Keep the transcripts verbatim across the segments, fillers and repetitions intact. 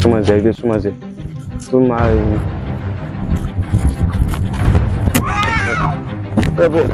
Manzè, rete sou manzè. Sou mari. E bon.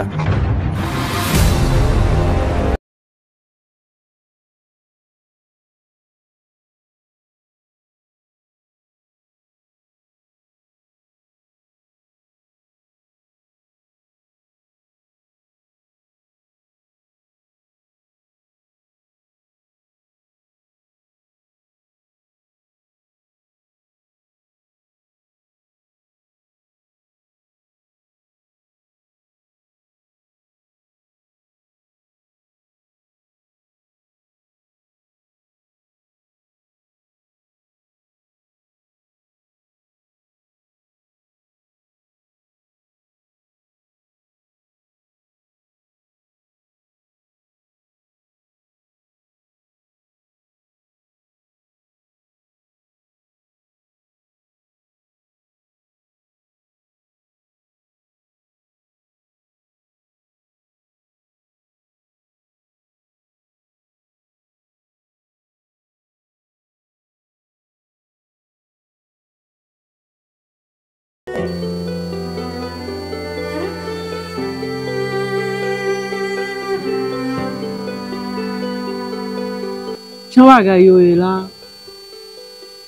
Jan bagay yo ye la,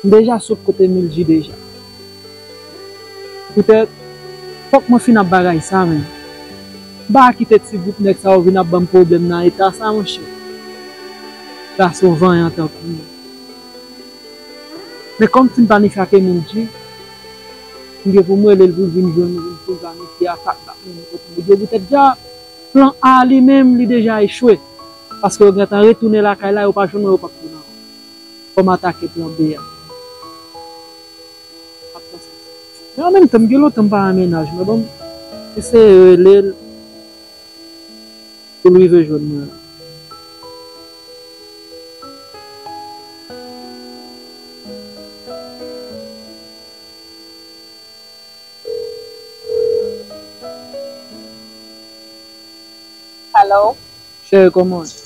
m deja sot kote Mildji deja. Poutèt, fòk mwen fin ap bagay sa, men. M pa ka kite ti gwoup nèg sa yo vin ap ban m pwoblèm nan eta sa, monchè. Gason vanyan tankou m. Men kòm m fin planifye ak Mildji, m gen pou m rele l pou l vin jwenn mwen, vin pou l planifye atak l ap mennen kont Mildji. Poutèt dja, plan A li menm, li deja echwe. Paske yo gentan retounen lakay la, yo pa jwenn mwen, yo p ap vin ankò. Fò m atake plan B a. Men an menm tan, m gen lontan m pa wè mennaj mwen, ban m eseye rele l pou l rive jwenn mwen. Alo? Cheri, kòman w ye?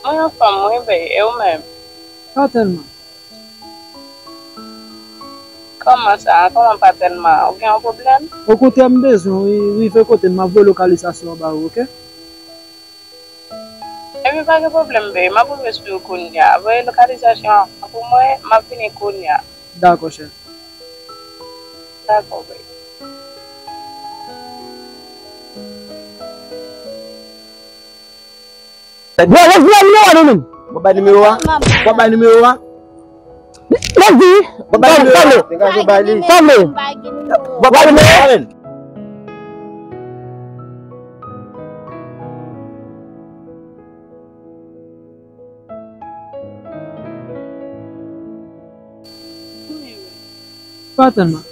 Mwen anfòm, wi, bèy. E ou menm? Pa tèlman. Kòman sa? Kòman pa tèlman? Ou gen yon pwoblèm? Okontrè, m bezwen w, wi. Rive kote m, m ap voye lokalizasyon an ba ou, oke? Epi pa gen pwoblèm, bèy. M ap rive sou yo kounye a. Voye lokalizasyon an pou mwen, m ap vini kounye a. Dakò, cheri. Dakò, bèy. Bro, lève nimewo a nou menm. W ap bay nimewo a? W ap bay nimewo a? Lève. W ap bay nimewo a? Sanble. Sanble. W ap bay nimewo a? Pa tèlman.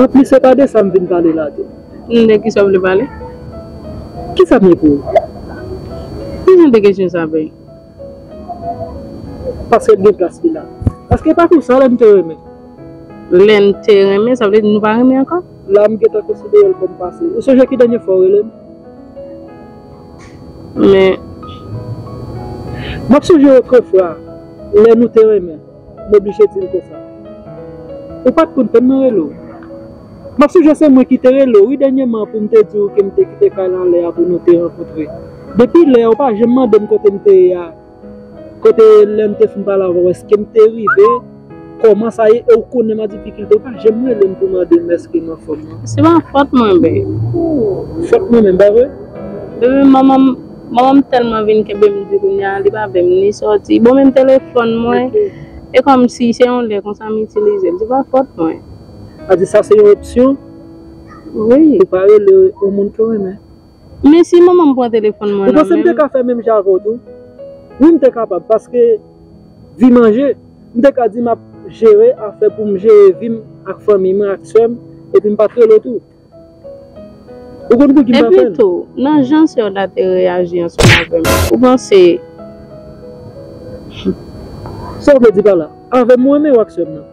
Anplis, se pa de sa m vin pale la tou. De kisa w vle pale? Kisa m ye pou ou? Ki jan de kesyon sa, bèy? Paske l gen plas li la. Paske pa konsa lè m te renmen. Lè n te renmen, sa vle di nou pa renmen ankò? La, m gentan konsidere l kòm pase. Ou sonje ki dènye fwa w rele m? Men. M ap sonje otrefwa, lè nou te renmen, m oblije di l konsa. Ou pa t konn tann mwen rele w. M ap sonje se mwen ki te rele w, wi, dènyèman pou m te di w ke m te kite kay la anlè a pou nou te rankontre. Depi lè a, ou pa janm mande m kote m te ye a. Kote lè m te fin pale avè w, èske m te rive? Kòman sa ye? E w konnen m an difikilte, ou pa janm rele m pou mande m èske m anfòm nan. Se pa fòt mwen, bèy. Fòt mwen menm, pa vre? Bebe, manman m, manman m tèlman vin kenbe m di kounye a, li pa vle m ni sòti. Bon, menm telefòn mwen, e kòmsi se yon lè konsa m itilize l. Se pa fòt mwen. Sa di sa se yon opsyon? Wi. Ou pa rele yon moun ke w renmen. Men si manman m pran telefòn mwen nan men m. Ou panse m te ka fè menm jan avè w tou? Wi, m te kapab, paske vi manje, m te ka di m ap jere afè pou m jere vi m ak fanmi mwen, ak sè m, epi m pa t rele w tou. Ou konn pou ki m pa fè l? Epi tou, nan jan sè w la te reyaji ansanm avè m, ou panse. Sa w vle di pa la? Avè m ou renmen w ak sè m nan?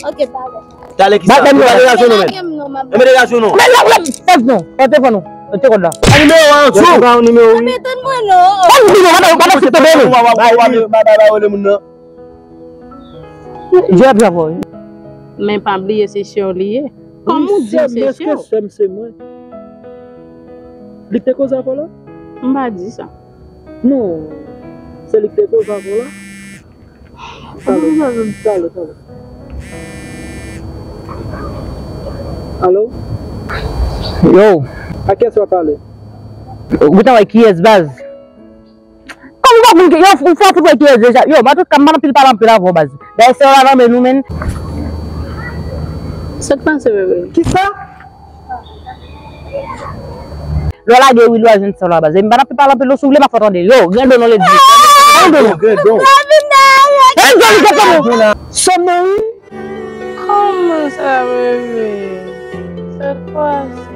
Ok, padon. Talè kisa? Bat ban m yo. Mete degaj ou non, men. Mete degaj ou non. Men la, la, lèv non, pran telefòn ou. Mete kòd la. Ba nimewo an tou. Ba nimewo, wi. Mete mwen non. Ba nimewo, ba nimewo, ba nimewo. Bay, bay, bay, bay, bay, moun nan. Jè ap jan fò, wi. Men pa bliye se sè w li ye. Kòm ou di se sè w. Èske sè m se mwen? Li k te koze avè w la? M pa di sa. Non. Se li k te koze avè w la? Talè, talè, talè. Alo? Yo. A kiyès w ap pale? Ou gentan wè kiyès, baz? Kòm ou pa konn ki, yo, ou fò fout wè kiyès deja. Yo, antouka, m pa nan pil pale anpil avè w, baz. Dayè, sè w la nan men nou, menn. Sa k pase, bebe? Kisa? Lè w lage wi, lè w al jwenn sè w la, baz. E m pa nan pil pale anpil, non, si w vle, m ap fè w tande. Yo, grando non, lè di. Grando non. Grando. Grando, li te konnen. Sè m nan, wi. Kòman sa, bebe? Sa k pase?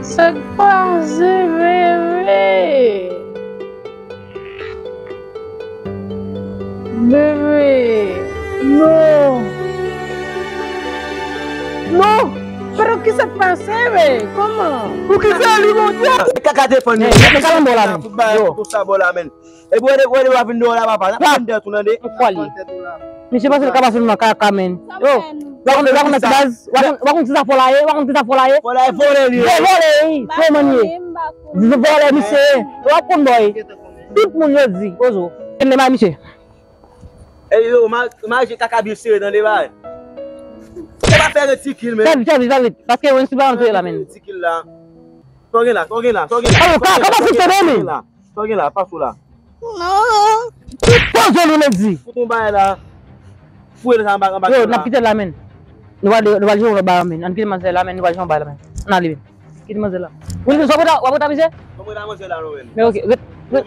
Sa k pase, bebe? Bebe. Non. Non. Pero, kisa k pase, bebe? Kòman? Poukisa li, Bondye? Kaka defann li. Kaka defann li. Pou sa bò la, men. Epi wè de, wè de w ap vin deyò la, papa. N ap pran tèt ou, tande. Misye panse l ka pase nou nan kaka, menn. Yo, w a konn, w a konn baz, w a konn, w a konn ki sa fò la ye, w a konn ki sa fò la ye. Fò la ye, vòlè li ye. Vòlè, wi. Fò manyen. Vòlè, misye. W ap konn, bòy. Tout moun yo di, Ozo. Kende may misye. Ey, yo, ma, maje kaka byen sere, tande, bay. Se pa fè retikil, men. Fè vit, fè vit, fè vit. Paske yo ensi pa antre la, menn. Retikil la. Sa w gen la, sa w gen la, sa w gen la. Alo, ka, kòman se tande, menn? Sa w gen la, pa sou la. Non. Ki poze nou, Ledi? Fout yon bagay la. Fouye l sa anba, anba kò la. Yo, n ap kite l la, menn. Nou pral, nou pral jwenn yon lòt bagay, menn. Ann kite manzè la, menn, nou pral jwenn yon bagay la, menn. Ann ale, menn. Kite manzè la. Wi, sa w ap manje la, non, menn. Men ok, ret, ret.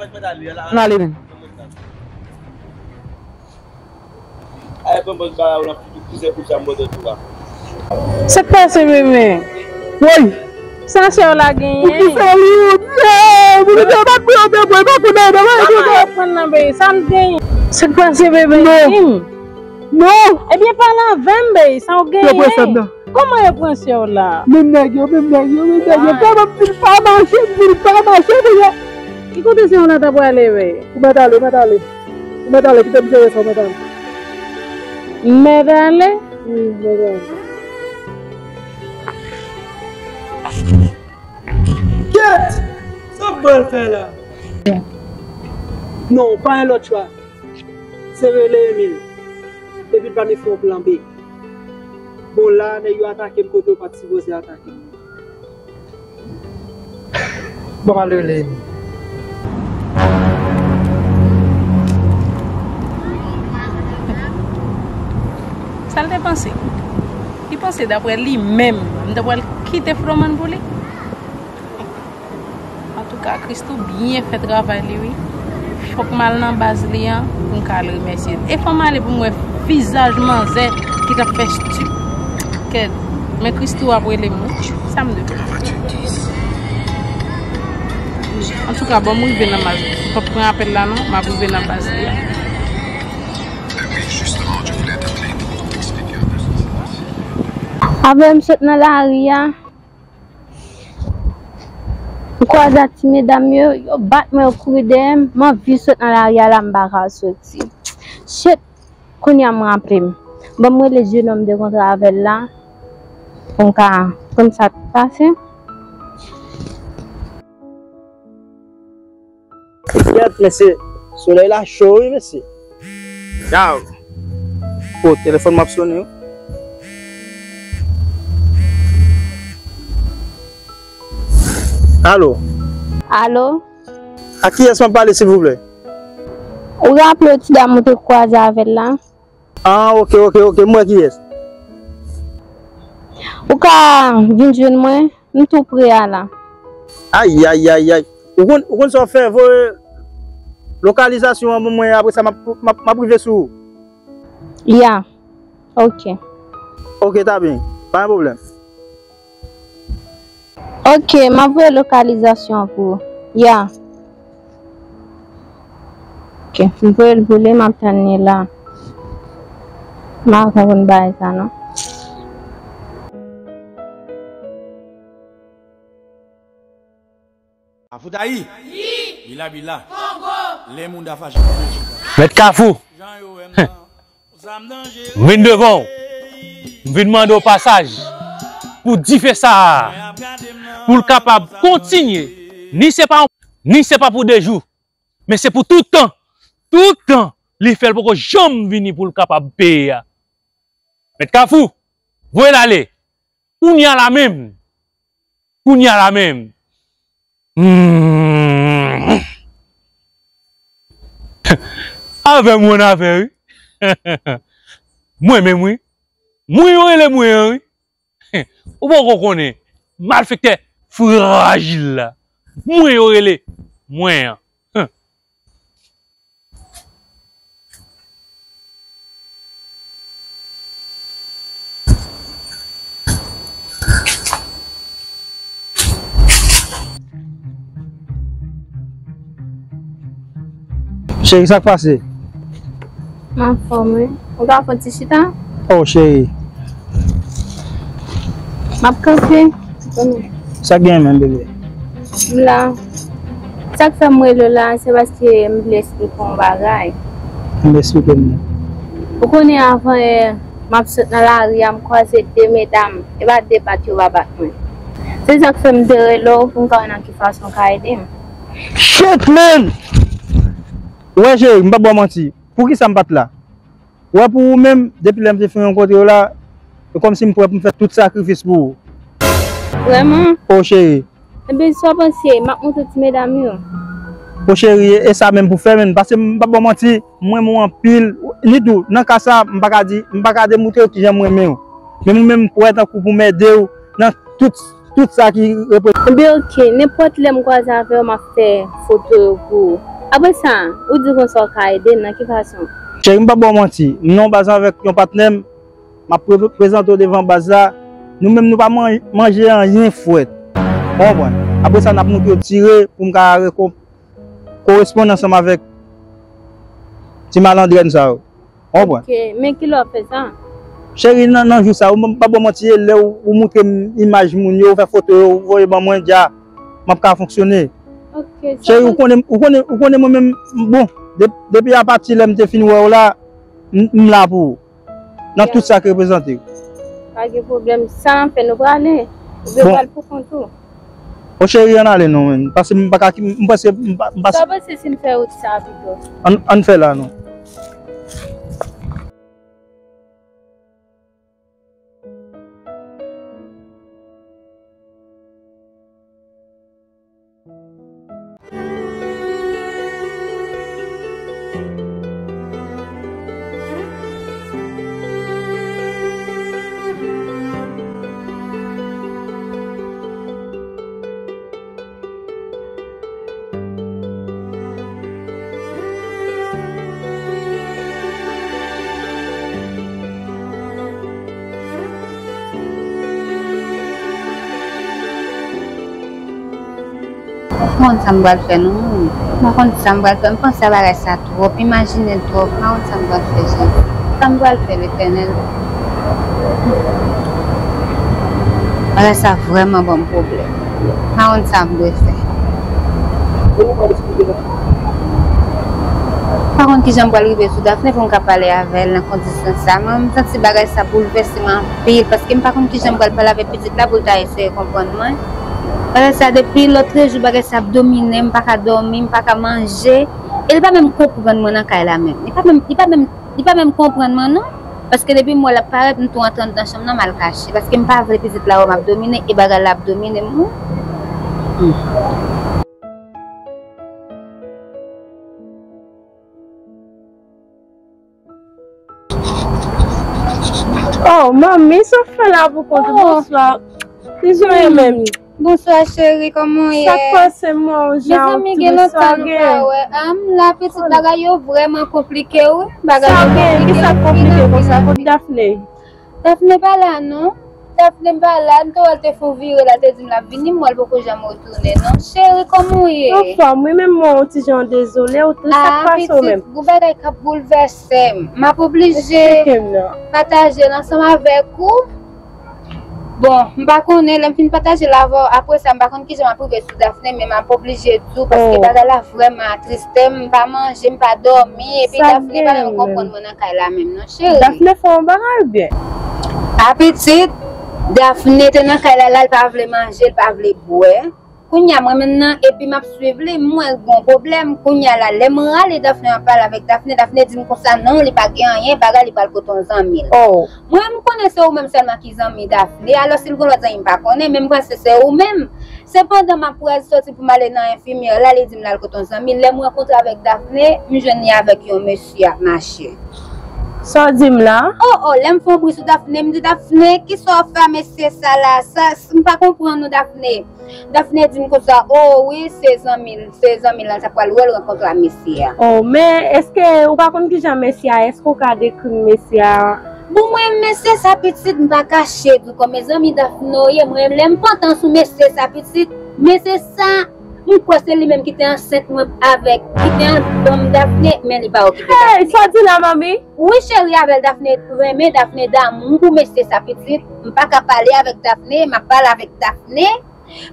Ann ale, menn. Ay, bon, bon, ba, ou nan fouti kouzè, kouzè, m bòdè tou la. Sa k pase, bebe? Woy! Sa sè w la genyen? Poukisa li yo di? Moun yo pa pran de mwen, pa konnen de mwen. Kòman yo pran nan, bebe? Sa m genyen? Sa k pase, bebe? Non. Non. Ebyen, pale avè m, bebe. Sa w genyen? Yo pran sè m nan. Kòman yo pran sè w la? Menm nèg yo, menm nèg yo, menm nèg yo. Kòman m di l pa mache, m di l pa mache, bebe. Ki kote sè w la ta prale, bebe? Ou mèt ale, ou mèt ale. Ou mèt ale, kite m jere sa, ou mèt ale. M mèt ale? Wi, m mèt ale. Kèt! Sa w pral fè la? Non, pa gen lòt chwa. Se rele Emil. Epi l pa ni fè yon plan B. Bon, la, nèg yo atake m kote yo pa t sipoze atake m. Bon, m al rele Emi. Sa l te panse? Li panse dapre li menm, m ta pral kite Froman pou li? Antouka, Christoo byen fè travay li, wi. Fòk m al nan baz li an pou m ka al remèsye l. E fò m ale pou m wè vizaj manzè ki t ap fè sti. Kèt, men Christoo ap rele m, wi. Sa m dwe fè? Antouka, bon, m rive nan baz. M p ap pran apèl la, non. M ap rive nan baz li an. Apre m sot nan lari a, m kwaze ak ti medam yo, yo bat mwen, yo kouri dèyè m, m anvi sot nan lari a la, m pa ka soti. Shit, kounye a m raple m. Bon, m rele jenòm m te kontre avè l la, pou m ka konn sa k pase. Kèt, mesye, solèy la cho, wi, mesye. Yow. O, telefòn m ap sonnen, wi. Alo. Alo. A kiyès m ap pale, silvouplè? Ou raple w ti dam ou te kwaze avè l la? Ah, ok, ok, ok, m wè kiyès. Ou ka vin jwenn mwen? M tou pre a la. Ay, ay, ay, ay. Ou konn, ou konn sa w fè, voye lokalizasyon an ban mwen, apre sa m ap, m ap, m ap rive sou ou. Ya. Ok. Ok, ta byen. Pa gen pwoblèm. Ok, m ap voye lokalizasyon an pou ou. Ya. Ok, m voye l pou li, m ap tann li la. M pa konprann bagay sa non. Afoutayi! Bila bila! Kongo! Lè moun da fache pou manje. Mèt Kafou! Jan yo wè m nan. M vin devan w. M vin mande w pasaj pou dife sa a, pou l kapab kontinye. Ni se pa, ni se pa pou de jou, men se pou tout tan. Tout tan li fè l poko janm vini pou l kapab peye a. Mèt Kafou, voye l ale. Kounye a la menm. Kounye a la menm. Hmm. Avè m w annafè wi. Mwen menm wi. Mwen yo rele mwen an wi. Ou poko konnen malfektè frajil la. Mwen yo rele mwen an. Cheri, sa k pase? M anfòm wi. Ou ka fè yon ti chita? Oh, cheri. M ap kanpe. Sa k gen menm, bebe? M la. Sa k fè m rele w la, se paske m vle eksplike w yon bagay. M eksplike m. Ou konnen avan yè, m ap sot nan lari a, m kwaze de medam. E pa de bat yo pa bat mwen. Se sa k fè m te rele w pou m ka wè nan ki fason w ka ede m. Shit, man! Wè, cheri, m p ap ba w manti. Poukisa m pa t la? Wè, pou ou menm, depi lè m te fin rankontre w la, e kòmsi m prè pou m fè tout sakrifis pou ou. Vrèman? O cheri. Ebyen, sa w panse, m ap montre ti medam yo. O cheri, e, e sa menm pou fè, menn, paske m p ap ba w manti, m renmen w anpil. Ni tou, nan ka sa, m pa ka di, m pa ka demontre w kijan m renmen w. Men mwen menm, m prè tankou pou m ede w nan tout, tout sa ki reprezante. Ebyen, oke, nenpòt lè m kwaze avè w, m ap fè foto yo pou ou. Apre sa, ou di konsa w ka ede m, nan ki fason? Cheri, m p ap ba w manti. M nan yon baz avèk yon patnè m, m ap pre-, prezante w devan baz la. Nou menm, nou pa man-, manje anyen frèt. Ou konprann? Apre sa, n ap monte w tire pou m ka rekon-, koresponn ansanm avèk ti malandrèn sa yo. Ou konprann? Oke, men kilè w ap fè sa? Cheri, nan, nan jou sa, ou, m p ap ba w manti, e lè ou, ou montre m imaj moun yo, ou fè foto yo, ou voye ban mwen, dja, m ap ka fonksyone. Oke, sa. Cheri, ou konnen, ou konnen, ou konnen mwen menm, bon, de-, depi apati lè m te fin wè w la, m, m la pou ou. Nan tout sa k reprezante. Pa gen pwoblèm. Sa n ap fè, nou prale. Ou vle pral pou kont ou? O cheri, ann ale non, menn. Paske m pa ka, m panse, m pa, m pa... Sa w panse si n fè wout sa a pito? Ann, ann fè la non. M pa konn sa m pral fè non, moun. M pa konn sa m pral fè. M panse a bagay sa twòp, imajine l twòp. M pa konn sa m pral fè, Jezi. Sa m pral fè, Letènèl? Bagay sa vrèman ban m pwoblèm. M pa konn sa m dwe fè. M pa konn kijan m pral rive sou Dafne pou m ka pale avè l nan kondisyon sa. Mwen, m santi bagay sa boulvèse m anpil, paske m pa konn kijan m pral pale avèk pitit la pou l ta eseye konprann mwen. Bagay sa, depi lòtrejou, bagay sa ap domine m, m pa ka dòmi, m pa ka manje. E li pa menm konprann mwen nan kay la menm. Li pa menm, li pa menm, li pa menm konprann mwen non. Paske depi m wè l ap parèt, m tou antre anndan chanm nan, m al kache. Paske m pa vle pitit la wè m ap domine, e bagay la ap domine m wi. Hmm. Oh, manmi, sa w fè la pou kont ou? Oh. Bonswa. Kijan w ye menm? Bonswa, cheri, kòman w ye? Sa k pase, manmi? Mezanmi, gen lontan nou pa wè. Ah, m la, pitit, bagay yo vrèman konplike, wi. Bagay yo konplike. Sa gen, kisa k konplike konsa? Kot Dafne? Dafne pa la non. Dafne pa la, m te wè l te fè yon vire la, te di m l ap vini, m wè l poko janm retounen non. Cheri, kòman w ye? Anfòm wi, men mwen yon ti jan dezole, ou tou sa k pase w menm? Ah, pitit, gon bagay k ap boulvèse m. M ap oblije pataje l ansanm avèk ou. Bon, m pa konnen, lè m fin pataje l avè w, apre sa, m pa konn kijan m ap rive sou Dafne, men m ap oblije di w, paske bagay la vrèman atriste m, m pa manje, m pa dòmi, epi Dafne pa menm konprann mwen nan kay la menm non, cheri. Dafne fè yon bagay byen. A pitit, Dafne te nan kay la, la, l pa vle manje, l pa vle bwè. Kounye a, mwen menm nan, epi m ap swiv li, m wè l gen yon pwoblèm. Kounye a la, lè m rale Dafne, m ap pale avèk Dafne, Dafne di m konsa, non, li pa gen anyen, bagay, li pral kote yon zanmi l. Mwen, m konnen se ou menm sèlman ki zanmi Dafne, alò si l gen lòt zanmi, m pa konnen, men m panse se ou menm. Sepandan, m ap pral sòti pou m ale nan enfimyè la, li di m l al kote yon zanmi l. Lè m rankontre avèk Dafne, m jwenn li avèk yon mesye ap mache. Sa w di m la? O, o, lè m fè yon bri sou Dafne, m di, Dafne, kisa w ap fè a mesye sa la? Sa, m pa konprann ou, Dafne. Dafne di m konsa, o wi, se zanmi l, se zanmi l lan, sa pral wè l rankontre a mesye a. O, men èske ou pa konn kijan mesye a, èske ou ka dekri m mesye a? Bon, mwen, mesye sa pitit, m pa kache di w, kòm zanmi Dafne w ye, mwen, lè m pantan sou mesye sa pitit, mesye sa, m kwè se li menm ki te ansent mwen avèk, ki te an ban m Dafne, men li pa okipe Dafne. Hey, sa w di la, manmi? Wi, cheri, avè l Dafne renmen, Dafne damou pou mesye sa pitit, m pa ka pale avèk Dafne, m ap pale avèk Dafne.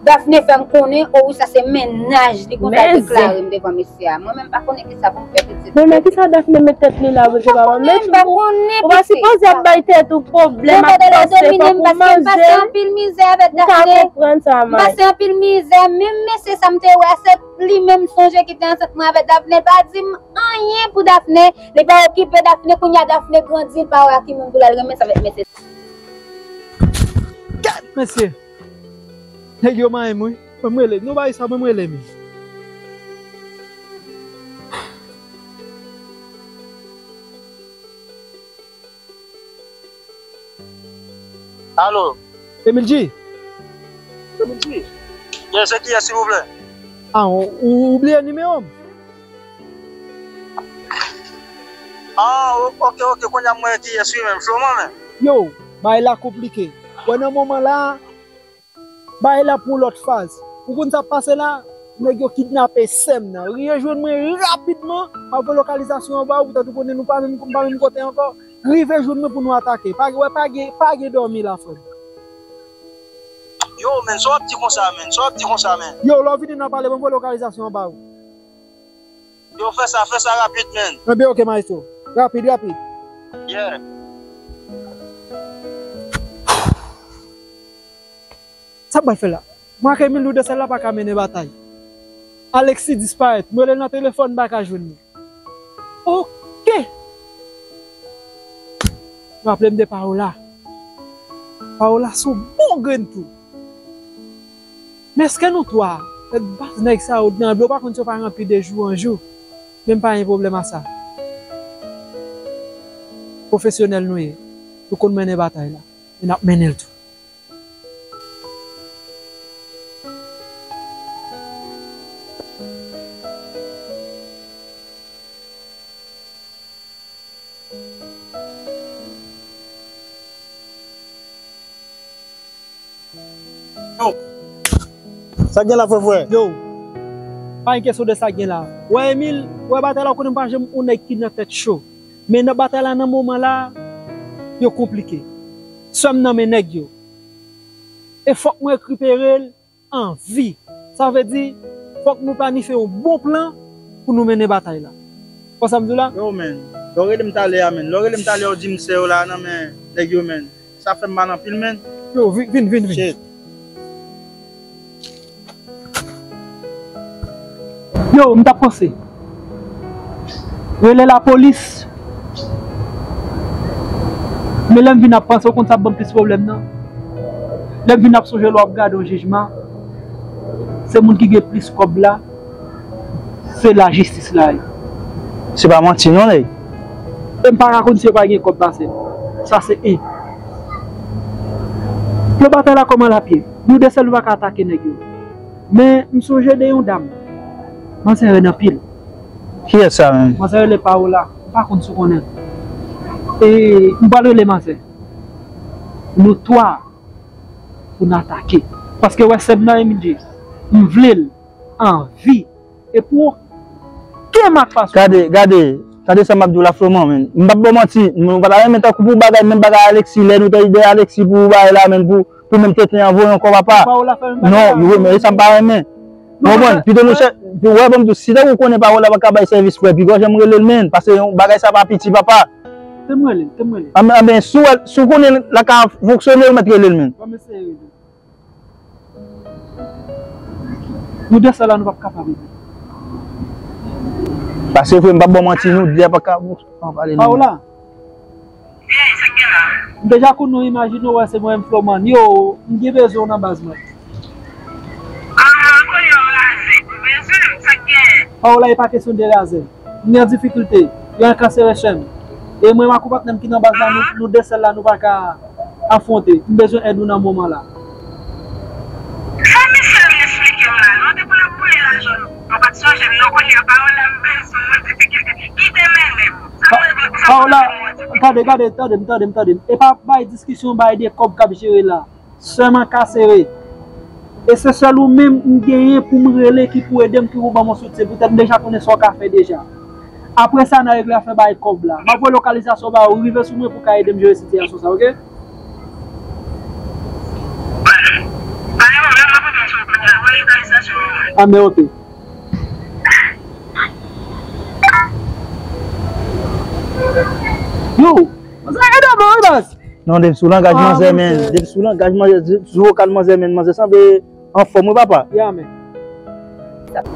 Dafne fè m konnen, o wi, sa se mennaj li, konsa l deklare m devan mesye a. Mwen menm, m pa konnen kisa pou m fè pitit. Bon, men kisa Dafne met tèt li la, poze papa? Men ou pa sipoze ap bay tèt ou pwoblèm ap panse, fòk ou manje. M pase anpil mizè avèk Dafne. M ka konprann sa, May. M pase anpil mizè. Menm mesye sa m te wè a, se li menm sonje ki te ansent mwen avèk Dafne. Li pa di m anyen pou Dafne. Li pa okipe Dafne. Kounye a Dafne grandi, li pa wè a ki moun pou l al renmen sa avèk mesye. Gad mesye! Nèg yo manyen m wi. Ban m rele. Nou bay sa, ban m rele men. Alo. Emil G. Emil G. Yes, se kiyès, silvouplè? Ah, ou, ou, ou bliye nimewo m? Ah, o-, ok, ok, kounye a m wè kiyès wi, men Floman, men. Yo, bagay la konplike. Wè nan moman la, bagay la pran lòt faz. Ou konn sa k pase la? Nèg yo kidnape sè m nan. Rive jwenn mwen rapidman, m ap voye lokalizasyon an ba ou, tankou konnen nou pa menm, pa menm kote ankò. Rive jwenn mwen pou nou atake. Pa, wè, pa gen, pa gen dòmi la, frè m. Yo, men, sa w ap di konsa, men? Sa w ap di konsa, men? Yo, lè w vini nan pale, ban m voye lokalizasyon an ba ou. Yo, fè sa, fè sa rapid, men. Enben, ok, maestro. Rapid, rapid. Yeah. Sa m pral fè la? Mwen ak Emil nou de sèl la pa ka mennen batay. Alexis disparèt. Mwen rele l nan telefòn, m pa ka jwenn li. Ok. Raple m de Paola. Paola se yon bon grenn tou. Men èske nou twa, tèt baz nèg sa yo nan blo pa konn si yo pa ranpli de jou an jou. Men m pa gen pwoblèm a sa. Pwofesyonèl nou ye. Nou konn mennen batay la. E n ap mennen l tou. Yo. Sa k gen la, frè, frè? Yo. Pa gen kesyon de sa k gen la. Wè, Emil, wè, batay la, ou konnen m pa janm yon nèg ki nan tèt cho. Men nan batay la, nan moman la, yo konplike. Sè m nan men nèg yo. E fòk mwen rekipere l an vi. Sa vle di, fòk nou planifye yon bon plan pou nou mennen batay la. Konn sa m di w la? Yo, men. Lè w rele m talè a, men. Lè w rele m talè a, w di m sè yo la nan men nèg yo, men. Sa fè m mal anpil, men. Yo, vin, vin, vin, vin. Shit. Yo, m t ap panse. Rele lapolis. Men lè m vin ap panse, ou konn sa ap ban m plis pwoblèm nan? Lè m vin ap sonje lè w ap gade yon jijman, se moun ki gen plis kòb la, se lajistis la ye. Se pa manti non, nèg. E m pa ka konn si yo pa gen kòb pase m. Sa se en. Plan batay la kòman l ap ye? Nou de sèl nou pa ka atake nèg yo. Men m sonje de yon dam. Manzè rèd anpil. Kiyès sa menm? Manzè rele Paola. M pa konn si w konnen l. E m pral rele manzè. Nou twa pou n atake. Paske wè sè m nan, Emil G, m vle l an vi. E pou okenn mak pa sou. Gade, gade, gade sa m ap di w la, Floman, men. M p ap ba w manti, nou pa ta renmen tankou pou bagay, menm bagay Alexis, lè nou te dèyè Alexis pou bagay la, men, pou, pou menm tenten an voye ankò, papa. Paola fè menm bagay la. Non, yo, men sa m pa renmen. Ou konprann? Pito nou chè, pi wè, ban m di w, si tankou w konnen Paola pa ka bay sèvis frè, piga w janm rele l, menn, paske yon bagay sa pa piti, papa. Te m rele l, te m rele l. Anben, anben, si w wè, si w konnen l ka fonksyone, ou mèt rele l, menn. Ban m eseye rele l. Nou de sèl la, nou p ap kapab ede. Paske vre, m p ap ba w manti, nou de p ap ka, ann pale non. Paola. M deja konn nou, imajine w wè se mwen menm Flomàn. Yo, m gen bezwen w nan baz mwen. Ah, kounye a w raze. Ou bezwen m, sa k gen? Paola, e pa kesyon de razè. M gen difikilte. Yo enkansere chè m. E mwen ak ou patnè m ki nan baz la, nou, nou de sèl la, nou pa ka afwonte. M bezwen èd ou nan moman la. Sa misye vin esplike m la, non, depi lè boule lajan nou, nou pa t sonje m, non, kounye a, Paola, m bezwen w, difikilte, ki te mennen m. Sa mwen vle, sa Paola, mwen vle, tande, gade, tande m, tande m, tande m. E pa bay diskisyon, bay de kòb k ap jere la. Sè m an ka sere. E se sèl ou menm m genyen pou m rele ki pou ede m, ki pou ban m yon soutyen. Poutèt m deja konnen sa w ka fè deja. Apre sa, n a regle afè bay kòb la. M ap voye lokalizasyon ba ou, rive sou mwen pou w ka ede m jere sitiyasyon sa, oke? Anben, oke. Yo, sa ka dòmi, wi, baz. Non, depi sou langaj manzè, men. Depi sou langaj manzè, sou vokal manzè, men. Manzè sanble anfòm, wi, papa. Ya, men.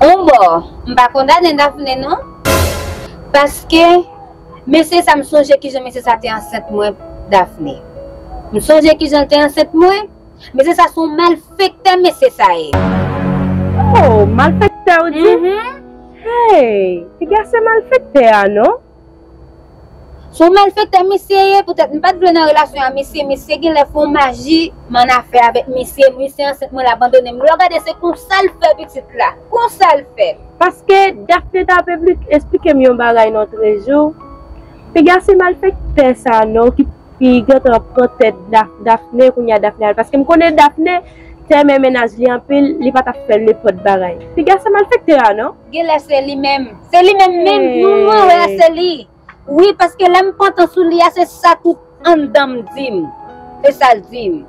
On bò, m pa kondane Daphné, non. Paske, mesye sa, m sonje kijan mesye sa te ansent mwen, Daphné. M sonje kijan l te ansent mwen. Mesye sa se yon malfektè, mesye sa ye. Oh, malfektè, ou di? Mhm. Hey, piga se malfektè a, non? Se yon malfektè misye ye, poutèt m pa t vle nan relasyon a misye, misye genlè fè yon maji m annafè avèk misye, misye ansent mwen l abandone m. Lè w gade se konsa l fè pitit la, konsa l fè. Paske Daphné t ap esplike m yon bagay nan trejou. Piga se malfektè sa non ki, ki gentan pran tèt Daf-, Daphné, kounye a Daphné al. Paske m konnen Daphné te renmen mennaj li anpil, li pa t ap fè nenpòt bagay. Piga se malfektè a non? Genlè se li menm. Se li menm menm, nou, nou wè a se li. Wi, paske lè m pantan sou li a, se sa tout anndan m di m. Se sa l di m.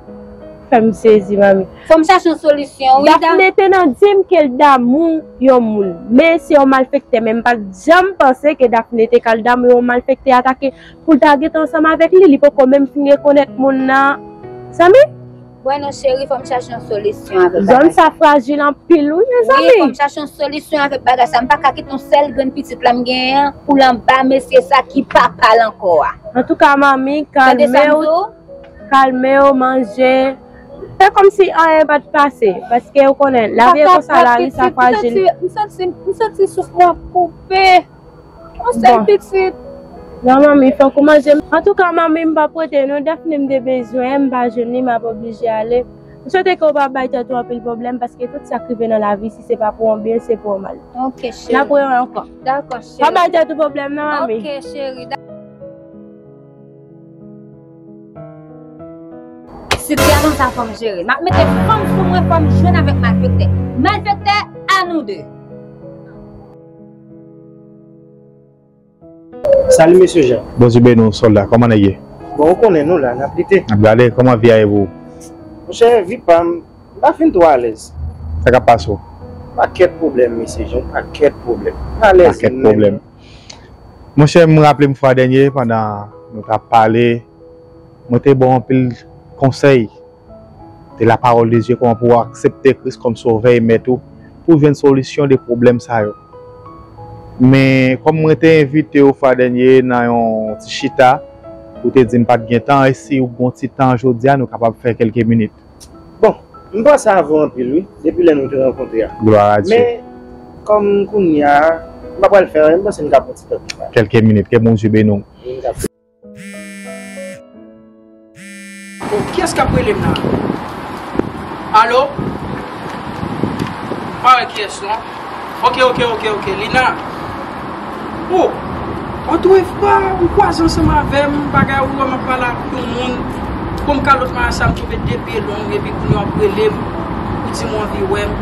Fè m sezi, manmi. Fò m chache yon solisyon, wi. Daphné te nan di m ke l damou yon moun. Men se yon malfektè, men m pa t janm panse ke Daphné te ka l damou yon malfektè atake pou l ta gentan ansanm avèk li. Li poko menm fin rekonèt moun nan. Zanmi? Bueno, cheri, fò m chache yon solisyon avèk bagay sa. Zòn sa frajil anpil, wi, mezanmi. Wi, fò m chache yon solisyon avèk bagay sa. M pa ka kite yon sèl grenn pitit la m genyen an pou l anba mesye sa ki papa l ankò a. Antouka, manmi, kalme w, kalme w, manje. Fè kòmsi anyen pa t pase, paske ou konnen, lavi e konsa, lari sa frajil. M santi, m santi, m santi souf mwen ap koupe. Yon sèl pitit. Non, manmi, fòk ou manje. Antouka, manmi, m p ap rete non. Daphné m te bezwen, m pa jwenn li, m ap oblije ale. M swete ke w pa bay tèt ou anpil pwoblèm, paske tout sa k rive nan lavi, si se pa pou yon byen, se pou yon mal. Ok, cheri. N ap wè ankò. Dakò, cheri. Pa bay tèt ou pwoblèm non, manmi. Ok, cheri. Sitiyasyon sa fò m jere. M ap mete fanm sou mwen, fò m jwenn avèk malfektè. Malfektè, a nou de. Salut, mesye Jean. Bondye beni w, sòlda. Kòman nèg ye? Bon, ou konnen nou la, n ap lite. N ap gade, kòman vi a ye pou ou? Monchè, vi pa m, m pa fin twò alèz. Sa k ap pase w? Pakèt pwoblèm, mesye Jean, pakèt pwoblèm. M alèz menm. Pakèt pwoblèm. Monchè, m raple m fwa dènye, pandan nou t ap pale, mwen te ba w anpil konsèy. Te la parole de Dieu, kòman pou w aksepte Kris kòm sovè e mèt ou, pou w jwenn solisyon de pwoblèm sa yo. Men, kòm mwen te envite w fwa dènye nan yon ti chita, ou te di m pa t gen tan, e si w gen yon ti tan jodi a, nou kapab fè kèlke minit. Bon, m panse avè w anpil, wi, depi lè nou te rankontre a. Glwa a Dye. Men, kòm kounye a, m pa pral fè anyen, m panse m ka pran ti tan pou m pale. Kèlke minit, ke Bondye beni w. Wi, m ka Bon, kiyès k ap rele m la? Alo? M pa wè kiyès non. Ok, ok, ok, ok. Lina. Oh! Otrefwa, ou kwaze ansanm avè m, bagay ou wè m ap pale ak yon moun. Bon, m kalòt maya sa, m tonbe de pye long, epi kounye a w ap rele m, ou di m w anvi wè m.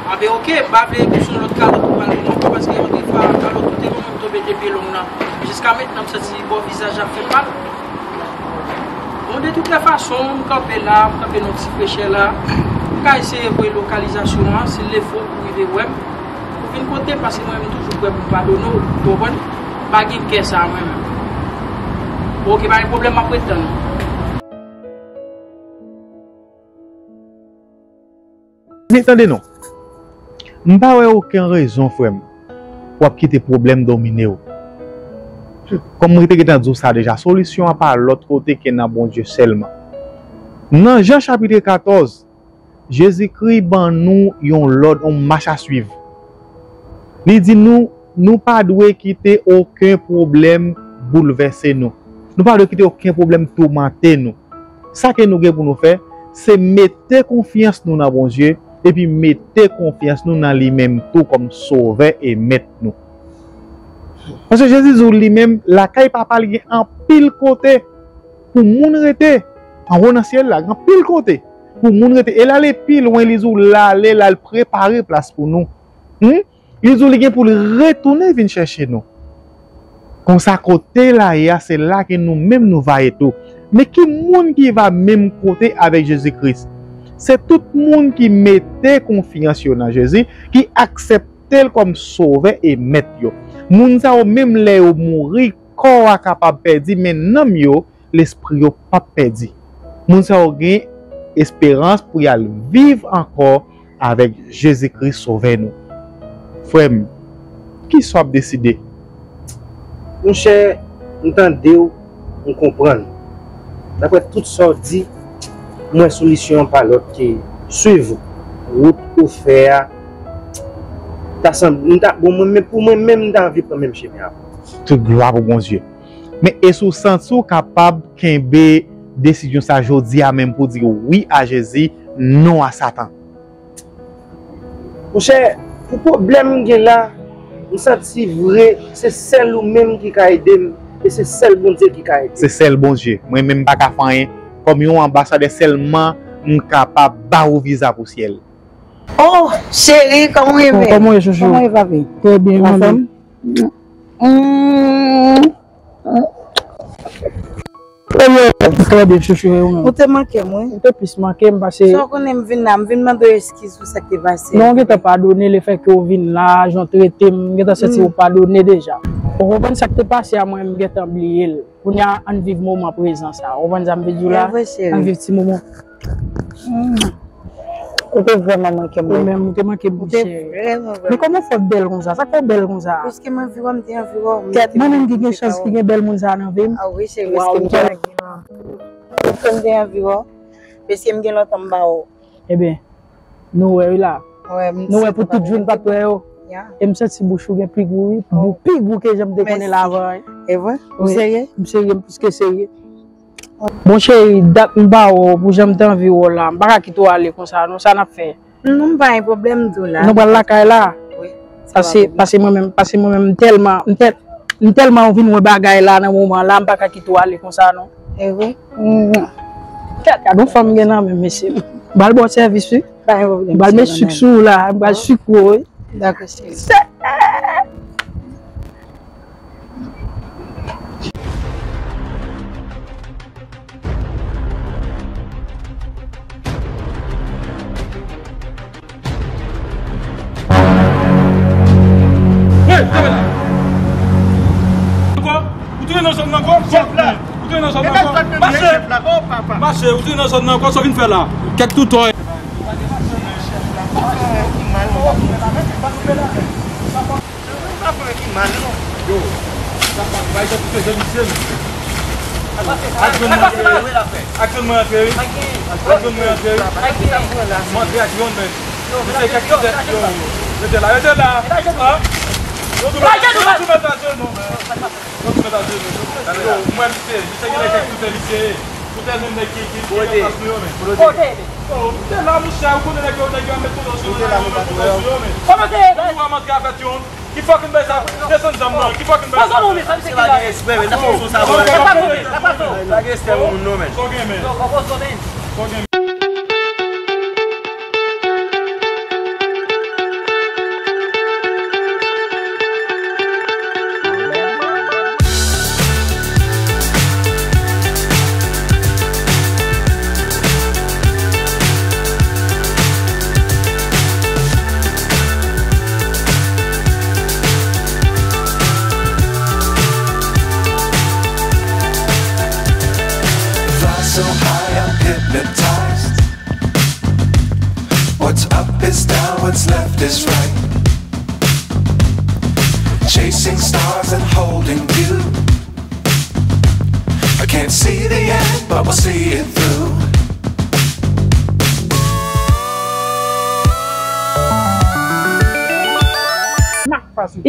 Anben, ok, m pa vle pou se yon lòt kalòt ou pral pou mwen ankò, paske yon defwa kalòt ou te ban mwen m tonbe de pye long nan. Jiska mentnan, m santi bò vizaj la ap fè m mal. Bon, de tout lè fason, m kanpe la, m kanpe nan ti frechè la. M ka eseye voye lokalizasyon an, si l fo pou rive wè m. Ou vin kote m, paske mwen menm toujou prè pou m padone w, ou konprann? M pa gen kè sa mwen menm. Bon, oke, pa gen pwoblèm, m ap ret tann ou. Men tande non. M pa wè okenn rezon, frè m, pou w ap kite pwoblèm domine w. Kòm mwen te gentan di w sa deja, solisyon an pa lòt kote ke nan Bondye sèlman. Nan Jan chapit katòz, Jezikri ban nou yon lòd, yon mach a swiv. Li di nou, nou pa dwe kite okenn pwoblèm boulvèse nou. Nou pa dwe kite okenn pwoblèm toumante nou. Sa ke nou gen pou nou fè, se mete konfyans nou nan Bondye, epi mete konfyans nou nan li menm tou kòm Sovè e Mèt nou. Paske Jezi di w li menm, lakay Papa l gen anpil kote pou moun rete. Anwo nan syèl la, gen anpil kote pou moun rete. E l ale pi lwen, li di w l ale, l al prepare plas pou nou. Hmm? Li di w li gen pou l retounen vin chèche nou. Konsa, kote l a ye a, se la ke nou menm nou va ye tou. Men ki moun ki va menm kote avèk Jezi Kris? Se tout moun ki mete konfyans yo nan Jezi, ki aksepte l kòm Sovè e Mèt yo. Moun sa yo, menm lè yo mouri, kò a kapab pèdi, men nanm yo, lespri yo p ap pèdi. Moun sa yo gen esperans pou y al viv ankò avèk Jezi Kris Sovè nou. Frè m, kisa w ap deside? Monchè, m tande w, m konprann. Daprè tout sa w di, m wè solisyon an pa lòt ke swiv wout ou fè a. Ta sanble, m ta, bon, mwen, men pou mwen menm, m ta anvi pran menm chemen avè w. Tout glwa pou Bondye. Men èske w santi w kapab kenbe desizyon sa jodi a menm pou di wi a Jezi, non a Satan? Monchè, pou pwoblèm m gen la, m santi vre, se sèl ou menm ki ka ede m, e se sèl Bondye ki ka ede m. Se sèl Bondye. Mwen menm m pa ka fè anyen. Kòm yon anbasadè sèlman, m kapab ba ou viza pou syèl. Oh, cheri, kòman w ye? Kòman w ye, chouchou? Kòman w ye, papi? Trè byen, mwen menm. Anfòm? Mm. Trè byen, chouchou, e ou menm? Ou te manke m, wi. Ou te plis manke m pase. Sa w konnen m vin la, m vin mande w eskiz pou sa k te pase. Non, w gentan padone lefètke w vin la, jan w trete m, m gentan santi w padone deja. Ou konprann sa k te pase a, mwen, m gentan bliye l. Kounye a, ann viv moman prezan sa. Ou konprann sa m vle di w la? Ann viv ti moman. Ou te vrèman manke m. Ou menm, ou te manke m, cheri. Men kòman w fè w bèl konsa? Sa k fè w bèl konsa? Paske m anvi wè w, m te anvi wè w. Kèt, mwen menm ki gen chans ki gen bèl moun sa nan vi m. Ah wi, cheri, paske m te anvi wè w. Paske m te anvi wè w. Paske m gen lontan m pa wè w. Ebyen, nou wè wi la. Nou wè pou tout jou n pa t wè yo. E m santi bouch ou gen pi gou wi. Pi gou ke jan m te konnen l avan wi. E vre? Ou serye? M serye, m plis ke serye. Bon cheri, dat m pa wè w, pou jan m te anvi wè w la, m pa ka kite w ale konsa non, sa n ap fè? Non, m pa gen pwoblèm, m tou la. Nou pral lakay la? Wi. Pase, pase mwen menm, pase mwen menm, m tèlman, m tèl-, m tèlman anvi wè bagay la nan moman la, m pa ka kite w ale konsa non. E vre? Gad, gad yon fanm gen nan men, mesye. M pral ba w sèvis wi. Pa gen pwoblèm. M pral met sik sou ou la, m pral sik ou wi. Dakò, cheri. Hey, kanpe la. Ankò? Ou tounen nan zòn nan ankò? Chèf la. Ou tounen nan zòn nan ankò? Mache! Mache, ou tounen nan zòn nan ankò, sa w vin fè la? Kèk toutòy. Zafè ki mal non. Zafè ki mal non. Yo, zafè ki mal, jan pou fè jèn misye. Ak zòn mwen antre wi. Ak zòn mwen antre wi. Ak zòn mwen antre wi. Mwen antre ak zòn mwen. Misye kèk toutè. Yo, rete la, rete la. Yo, tou mèt ajenou. Yo, tou mèt ajenou. Yo, mwen misye, misye gen kèk toutè misye. Toutè menm nèg ki, ki, ki nan plas nou yo, men. Kote? Yo, toutè la, monchè, ou konnen nèg yo, nèg yo ap met toutè sou yo, men. Kote? Ou a manke avèk yon. Ki fucking bagay sa? Desann zam nan. Ki fucking bagay sa? Pran zòn ou, men, sa misye ki la. Se pa gen respè, men. Sa pa zòn, sa pa zòn. Sa gen respè pou moun, non, men. Sa w gen, men? Yo, pran zòn, men. Sa w gen, men? So high, I'm hypnotized. What's up is down, what's left is right. Chasing stars and holding you. I can't see the end, but we'll see it through.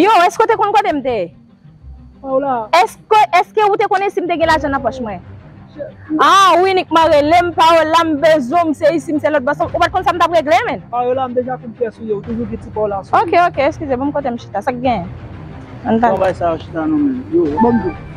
Yo, èske w te konn kote m te ye? Paola. Èske, èske ou te konnen si m te gen lajan nan pòch mwen? Ah, ou inikman rele m, Paola, m bezwen w, m se isi, m se lòt bò. Ou pa t konn sa m t ap regle, menn? Paola, m deja konn pyès ou ye, ou toujou gen ti Paola sou ou. Ok, ok, eskize, ban m kote m chita, sa k genyen? Ann pale. Travay sa yo chita non, menn. Yo, ban m di w.